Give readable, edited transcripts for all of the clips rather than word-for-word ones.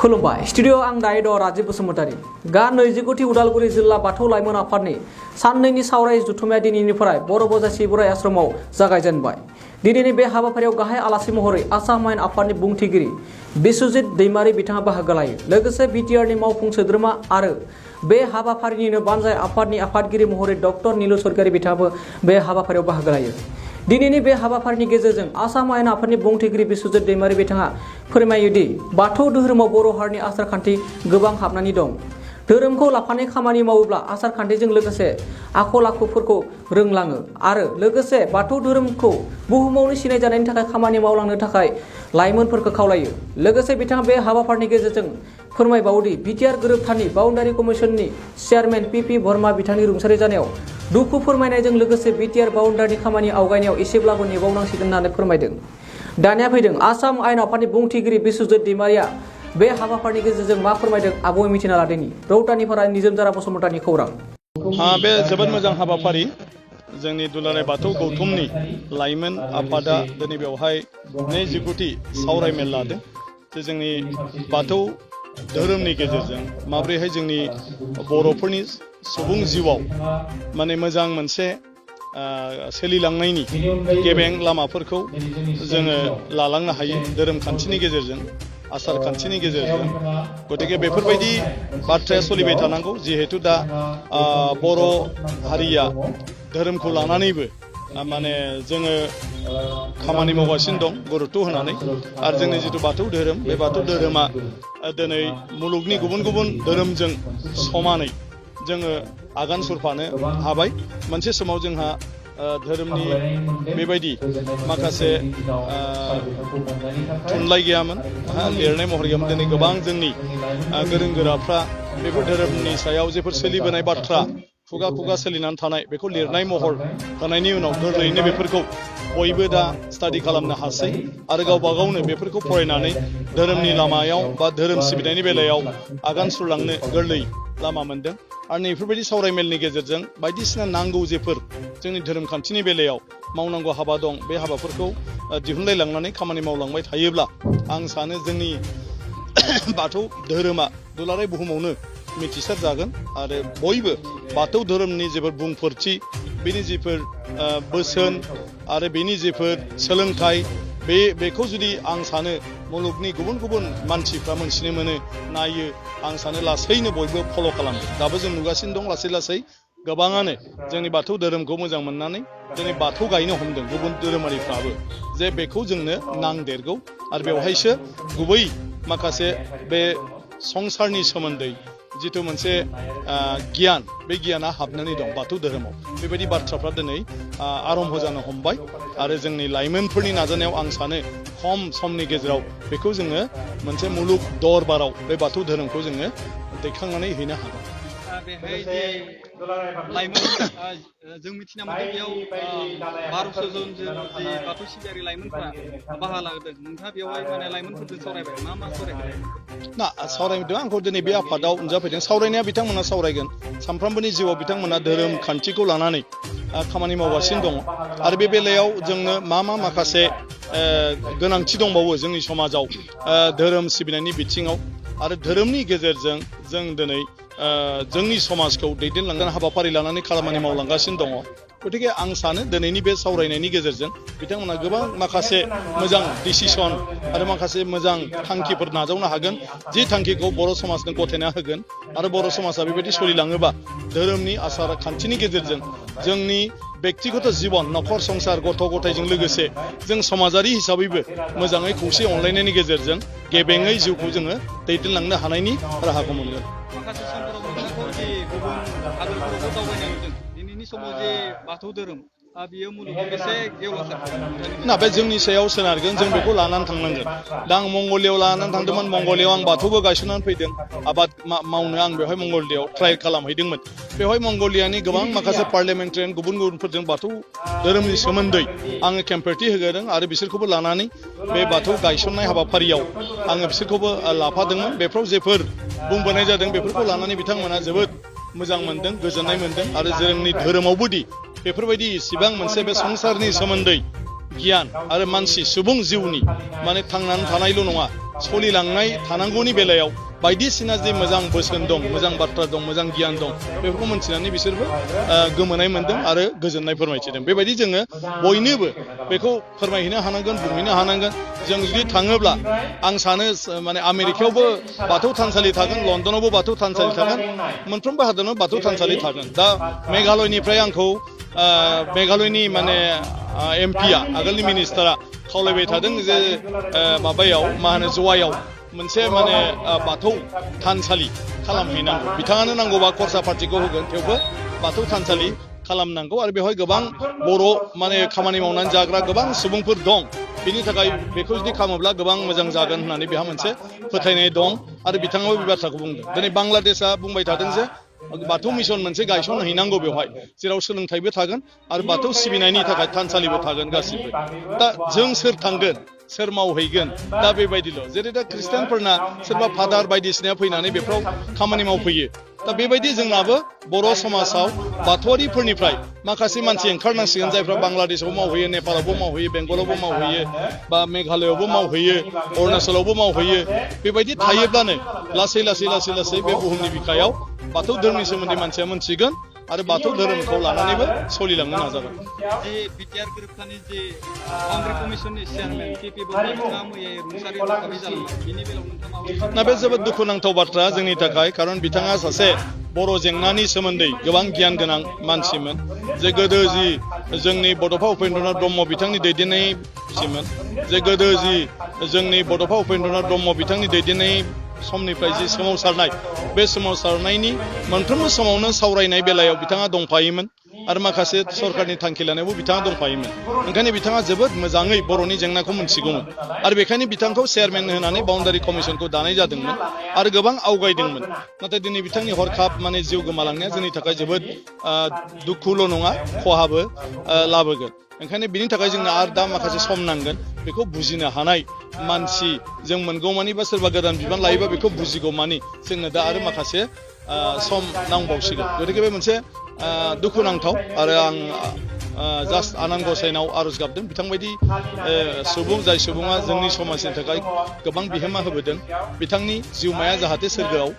खुलुमबाय स्टुडिअ आं दायो राजीब बसुमतारी गा 29 उदालगुरि जिल्ला बाथौ लाइमोन आफादनि साननैनि सावराय जुथुमाया दिनैनिफ्राय बर' बजासि बोराइ आश्रमाव जागायजेनबाय। दिनैनि बे हाबाफारियाव गाहाय आलासि महरै आसाम आयेन आफादनि बुंथिगिरि बिस्वजित दैमारि बिथाङा बाहागो लायो। लोगोसे बिटिआरनि मावफुं सोद्रोमा आरो बे हाबाफारिनिनो बानजाय आफादनि आफादगिरि महरै डक्टर नीलु सरगयारी बिथाङाबो बे हाबाफारियाव बाहागो लायो। दिनैनि बे हाबाफारिनि गेजेरजों आसाम आयेन आफादनि बुंथिगिरि बिस्वजित दैमारि बिथाङा फोरमायोदि बाथौ धोरोमाव बर' हारिनि आसार खान्थि गोबां हाबनानै दं। धोरोमखौ लाफानाय खामानि मावोब्ला आसार खान्थिजों लोगोसे आखल आखुफोरखौ रोंलाङो आरो लोगोसे बाथौ धोरोमखौ बुहुमावनो सिनायजानायनि थाखाय खामानि मावलांनो थाखाय लाइमोनफोरखौ खावलायो। लोगोसे बिथाङा बे हाबाफारिनि गेजेरजों फोरमायबावोदि बिटिआर गोरोबथानि बाउन्डारि कमिसननि चेयारमेन पि बर्मा बिथांनि रुंसारि जानायाव दुखु फोरमायनायजों लोगोसे बिटिआर बाउन्डारिनि खामानि आवगायनायाव एसेब्लाबो नेबावनांसिगोन होननानै फोरमायदों। दानिया फैदों आसाम आयेन आफादनि बुंथिगिरि बिस्वजित दैमारिया बे हाबाफारिनि गेजेरजों मा फोरमायदों आबुङै मिथिना लादोंनि रौतानिफ्राय निजोमजारा बसुमतारिनि खौरां। बे जोबोद मोजां हाबाफारि जोंनि दुलाराय बाथौ गौथुमनि लाइमोन आफादा दिनै बेवहाय 29थि सावरायमेल लादों जे जोंनि बाथौ धोरोमनि गेजेरजों माब्रैहाय जोंनि बर'फोरनि सुबुं जिउआव माने मोजां मोनसे सोलिलांनायनि गेबें लामाफोरखौ जोङो लालांनो हायो धोरोम खान्थिनि गेजेरजों आसार खान्थिनि गेजेरजों। गतिके बेफोरबायदि बाथ्राया सोलिबाय थानांगौ जिहेतु दा बर' हारिया धोरोमखौ लानानैबो माने जोङो खामानि मावगासिनो दं गुरुत्व होनानै आरो जोंनि जिथु बाथौ धोरोम बे बाथौ धोरोमा दिनै मुलुगनि गुबुन गुबुन धोरोमजों समानै जोङो आगान सुरफानो हाबाय। मोनसे समाव जोंहा धोरोमनि बेबायदि माखासे थुनलाइ गैयामोन लिरनाय महर गैयामोन। दिनै गोबां जोंनि गोरों गोराफ्रा बेफोर धोरोमनि सायाव जेफोर सोलिबोनाय बाथ्रा खुगा खुगा सोलिनानै थानाय बेखौ लिरनाय महर होनायनि उनाव गोरलैयैनो बेफोरखौ बयबो दा स्टाडि खालामनो हासै आरो गावबा गावनो बेफोरखौ फरायनानै धोरोमनि लामायाव बा धोरोम सिबिनायनि बेलायाव आगान सुरलांनो गोरलै लामा मोनदों। आरो नैफोरबायदि सावरायमेलनि गेजेरजों बायदिसिना नांगौ जेफोर जोंनि धोरोम खान्थिनि बेलायाव मावनांगौ हाबा दं बे हाबाफोरखौ दिहुनलायलांनानै खामानि मावलांबाय थायोब्ला आं सानो जोंनि बाथौ धोरोमा दुलाराय बुहुमावनो मिथिसार जागोन आरो बयबो बाथौ धोरोमनि जेफोर बुंफोरथि बेनि जेफोर बोसोन आरो बेनि जेफोर सोलोंथाइ बेखौ जुदि आं सानो मुलुगनि गुबुन गुबुन मानसिफ्रा मोनथिनो मोनो नायो आं सानो लासैनो बयबो फल' खालामो। दाबो जों नुगासिनो दं लासै लासै गोबाङानो जोंनि बाथौ धोरोमखौ मोजां मोननानै दिनै बाथौ गायनो हमदों गुबुन धोरोमारिफ्राबो जे बेखौ जोंनो नांदेरगौ आरो बेवहायसो गुबै माखासे बे संसारनि सोमोन्दै जिथु मोनसे गियान बे गियाना हाबनानै दं बाथौ धोरोमाव। बेबायदि बाथ्राफ्रा दिनै आरम्भ जानो हमबाय आरो जोंनि लाइमोनफोरनि नाजानायाव आं सानो खम समनि गेजेराव बेखौ जोङो मोनसे मुलुग दरबाराव बे बाथौ धोरोमखौ जोङो दैखांनानै हैनो हागोन। बेहाय जे लाइमोन जों मिथिना मोनदों बेयाव 1200 जन जों जे बाथौ सिबियारि लाइमोनफ्रा बाहा लादों। नोंथाङा बेवहाय माने लाइमोनफोरजों सावरायबाय मा सावरायबाय? ना सावरायदों आंखौ दिनै बे आफादाव नुजाफैदों। सावरायनाया बिथांमोना सावरायगोन। सानफ्रोमबोनि जिउआव बिथांमोना धोरोम खान्थिखौ लानानै खामानि मावगासिनो दङ आरो बे बेलायाव जोंनो मा माखासे गोनांथि दंबावो जोंनि समाजाव धोरोम सिबिनायनि बिथिङाव आरो धोरोमनि गेजेरजों जों दिनै जोंनि समाजखौ दैदेनलांनो हाबाफारि लानानै खामानि मावलांगासिनो दङ। गतिके आं सानो दिनैनि बे सावरायनायनि गेजेरजों बिथांमोना गोबां माखासे मोजां डिसिसन आरो माखासे मोजां थांखिफोर नाजावनो हागोन जि थांखिखौ बर' समाजनो गथायना होगोन आरो बर' समाजा बेबायदि सोलिलाङोबा धोरोमनि आसार खान्थिनि गेजेरजों जोंनि बेक्तिगत जिबन नखर संसार गथ' गथायजों लोगोसे जों समाजारि हिसाबैबो मोजाङै खौसे अनलायनायनि गेजेरजों गेबेङै जिउखौ जोङो दैदेनलांनो हानायनि राहाखौ मोनगोन। माखासे समफोराव नोंथांखौ जे गुबुन हादोरफोरावबो दावबायनाय नुदों। दिनैनि समाव जे बाथौ धोरोम बियो मुलुगाव बेसे गेवलांसार? ना बे जोंनि सायाव सोनारगोन जों बेखौ लानानै थांनांगोन। दा आं मंगलियाव लानानै थांदोंमोन। मंगलियाव आं बाथौबो गायसननानै फैदों। आबाद मावनो आं बेवहाय मंगलियाव ट्राइ खालामहैदोंमोन। बेवहाय मंगलियानि गोबां माखासे पार्लियामेन्टारियान गुबुन गुबुनफोरजों बाथौ धोरोमनि सोमोन्दै आङो केम्पेरथि होगोदों आरो बिसोरखौबो लानानै बे बाथौ गायसननाय हाबाफारियाव आङो बिसोरखौबो लाफादोंमोन। बेफ्राव जेफोर बुंबोनाय जादों बेफोरखौ लानानै बिथांमोना जोबोद मोजां मोनदों गोजोननाय मोनदों आरो जोंनि धोरोमावबोदि बेफोरबायदि इसिबां मोनसे बे संसारनि सोमोन्दै गियान आरो मानसि सुबुं जिउनि माने थांनानै थानायल' नङा सोलिलांनाय थानांगौनि बेलायाव बायदिसिना जे मोजां बोसोन दं मोजां बाथ्रा दं मोजां गियान दं बेफोरखौ मोनथिनानै बिसोरबो गोमोनाय मोन्दों आरो गोजोननाय फोरमायथिदों बेबायदि जोङो बयनोबो बेखौ फोरमायहैनो हानांगोन बुंहैनो हानांगोन जों जुदि थाङोब्ला आं सानो माने आमेरिकायावबो बाथौ थानसालि थागोन लण्डनावबो बाथौ थानसालि थागोन मोनफ्रोमबो हादराव बाथौ थानसालि थागोन दा मेघालयनिफ्राय आंखौ मेघालयनि माने एमपिआ आगोलनि मिनिस्टारा खावलायबाय थादों जे माबायाव मा होनो जवायाव मोनसे माने बाथौ थानसालि खालामहैनांगौ बिथाङानो नांगौबा खरसा पार्टिखौ होगोन थेवबो बाथौ थानसालि खालामनांगौ आरो बेवहाय गोबां बर' माने खामानि मावनानै जाग्रा गोबां सुबुंफोर दं बिनि थाखाय बेखौ जुदि खालामोब्ला गोबां मोजां जागोन होननानै बेहा मोनसे फोथायनाय दं आरो बिथाङाबो बे बाथ्राखौ बुंदों दिनै बांलादेशआ बुंबाय थादों जे बाथौ मिशन मोनसे गायसनहैनांगौ बेवहाय जेराव सोलोंथाइबो थागोन आरो बाथौ सिबिनायनि थाखाय थानसालिबो थागोन गासिबो दा जों सोर थांगोन सोर मावहैगोन दा बेबायदिल' जेरै दा ख्रिस्टानफोरना सोरबा फादार बायदिसिना फैनानै बेफ्राव खामानि मावफैयो दा बेबायदि जोंनाबो बर' समाजाव बाथौआरिफोरनिफ्राय माखासे मानसि ओंखारनांसिगोन जायफ्रा बांलादेशआव मावहैयो नेपालावबो मावहैयो बेंगलावबो मावहैयो बा मेघालयआवबो मावहैयो अरुणाचलावबो मावहैयो बेबायदि थायोब्लानो लासै लासै लासै लासै बे बुहुमनि बिखायाव बाथौ धोरोमनि सोमोन्दै मानसिया मोनथिगोन आरो बाथौ धोरोमखौ लानानैबो सोलिलांनो नाजागोन जे बिटिआर गोरोबथानि जे बाउन्ड्रि कमिसननि चेयारमेन केपि ब्रह्मआ मैया रुंसारि हरखाबै जालांबाय बिनि बेलायाव नोंथाङा ना बे जोबोद दुखुनांथाव बाथ्रा जोंनि थाखाय खारन बिथाङा सासे बर' जेंनानि सोमोन्दै गोबां गियान गोनां मानसिमोन जे गोदो जि जोंनि बड'फा उपेन्द्रनाथ ब्रह्म बिथांनि दैदेननायसिमोन जे गोदो जि जोंनि बड'फा उपेन्द्रनाथ ब्रह्म बिथांनि दैदेननाय समनिफ्राय जि सोमावसारनाय बे सोमावसारनायनि मोनफ्रोमबो समावनो सावरायनाय बेलायाव बिथाङा दंफायोमोन आरो माखासे सरकारनि थांखि लानायावबो बिथाङा दंफायोमोन ओंखायनो बिथाङा जोबोद मोजाङै बर'नि जेंनाखौ मोनथिगौमोन आरो बेखायनो बिथांखौ चेयारमेन होनानै बाउन्डारि कमिसनखौ दानाय जादोंमोन आरो गोबां आवगायदोंमोन नाथाय दिनै बिथांनि हरखाब माने जिउ गोमालांनाया जोंनि थाखाय जोबोद दुखुल' नङा खहाबो लाबोगोन ओंखायनो बिनि थाखाय जोंनो आरो दा माखासे सम नांगोन बेखौ बुजिनो हानाय मानसि जों मोनगौमानि बा सोरबा गोदान बिबान लायोबा बेखौ बुजिगौमानि जोंनो दा आरो माखासे सम नांबावसिगोन गतिके बे मोनसे दुखुनांथाव आरो आं जास्ट आनान गसाइनाव आरज गाबदों बिथांबायदि सुबुं जाय सुबुङा जोंनि समाजनि थाखाय गोबां बिहोमा होबोदों बिथांनि जिउमाया जाहाथे सोरगोआव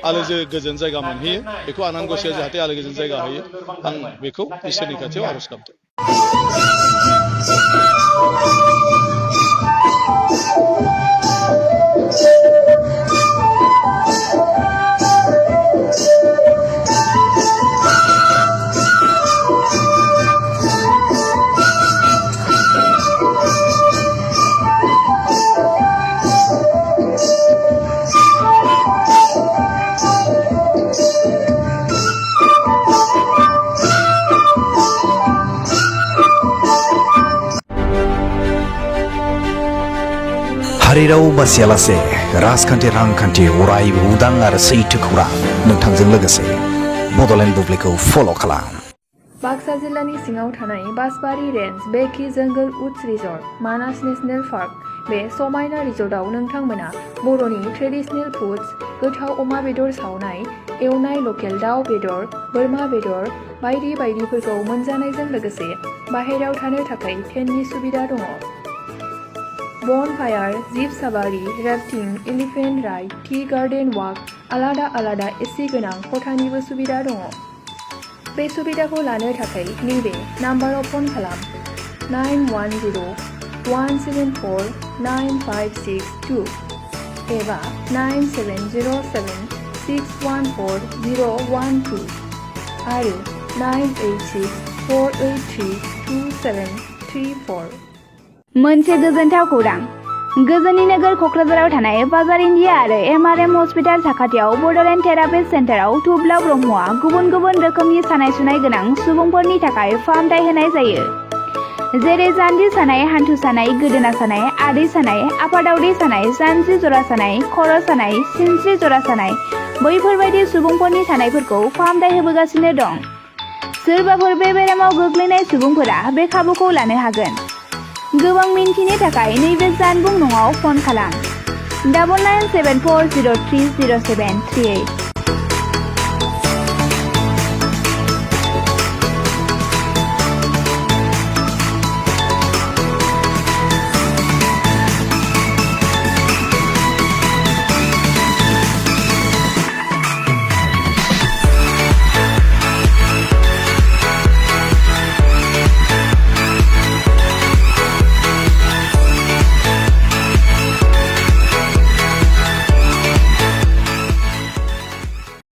आलो गोजोन जायगा मोनहैयो बेखौ आनान गसाइया जाहाथे आलो गोजोन जायगा होयो आं बेखौ इसोरनि खाथियाव आरज गाबदों हारिराव बासियालासे राजखान्थि रांखान्थि अरायबो उदां आरो सैथो खौरां नोंथांजों लोगोसे बड'लेण्ड बुब्लिखौ फल' खालाम बाक्सा जिल्लानि सिङाव थानाय बासबारि रेन्ज बेकि जंगल उड्स रिजर्ट मानास नेशनेल पार्क बे समायना रिजर्टआव नोंथांमोना बर'नि ट्रेडिशनेल फुड्स गोथाव अमा बेदर सावनाय एवनाय लकेल दाउ बेदर बोरमा बेदर बायदि बायदिफोरखौ मोनजानायजों लोगोसे बाहेरायाव थानो थाखाय टेन्टनि सुबिदा दङ bonfire jeep safari rafting elephant ride tea garden walk आलादा आलादा एसि गोनां खथानिबो सुबिदा दङ बे सुबिदाखौ लानो थाखाय नैबे नाम्बाराव फन खालाम 9101749562 एबा 9707614012 आरो 9864832734 मोनसे गोजोनथाव खौरां गोजोननि नोगोर क'क्राझाराव थानाय बाजार इन्डिया आरो एमआरएम हस्पिटाल साखाथियाव बड'लेण्ड थेरापिस्ट सेन्टाराव थुब्ला ब्रह्मआ गुबुन गुबुन रोखोमनि सानाय सुनाय गोनां सुबुंफोरनि थाखाय फाहामथाय होनाय जायो जेरै जान्जि सानाय हान्थु सानाय गोदोना सानाय आदै सानाय आफादावदै सानाय जानजि जरा सानाय खर' सानाय सिनस्रि जरा सानाय बैफोरबायदि सुबुंफोरनि सानायफोरखौ फाहामथाय होबोगासिनो दं सोरबाफोर बे बेरामाव गोग्लैनाय सुबुंफोरा बे खाबुखौ लानो हागोन गोबां मिन्थिनो थाखाय नैबे जानबुं नङाव फन खालाम 9974030738